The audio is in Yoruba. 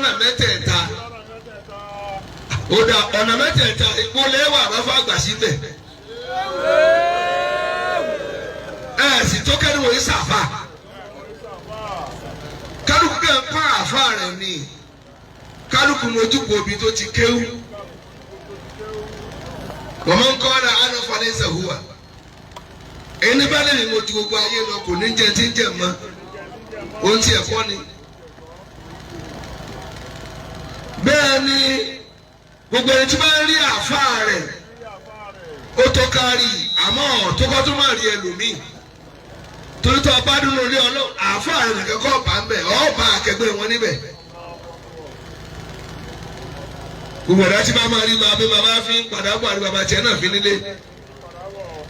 lọ́nà mẹ́tẹ̀ẹ̀ta. Ó dà ọ̀nà mẹ́tẹ̀ẹ̀ta ìpolẹ́ wà bá fàgbà síbẹ̀. Ẹ sì tó kẹ́ni wòye sàfà. Kálukú kẹ́ ń pa àfà rẹ̀ ni. Kálukú mojúkò omi tó ti kéwú. Wọ́n máa ń kọ́ ọ́nà àná falẹ̀ ṣàhùwà. Ẹni bá lè mo ju gbogbo ayé lọ kò ní jẹ tí ń jẹ mọ́. Ohun tí ẹ̀kọ́ ni. Bẹ́ẹ̀ ni gbogbo ẹni tí bá ń rí àáfàá rẹ̀ ó tó kárí àmọ́ tó kọ́ tó máa rí ẹlòmíì. Torí tó bá dúró lórí ọlọ́ àáfàá rẹ̀ nìkan kọ́ ọ̀bà ń bẹ̀ ọ̀bà akẹgbẹ́ wọn níbẹ̀. Gbogbo ẹ̀dá tí bá máa rí bàbá bàbá fi ń padà bọ̀ àrí bàbá tiẹ̀ náà fi nílé.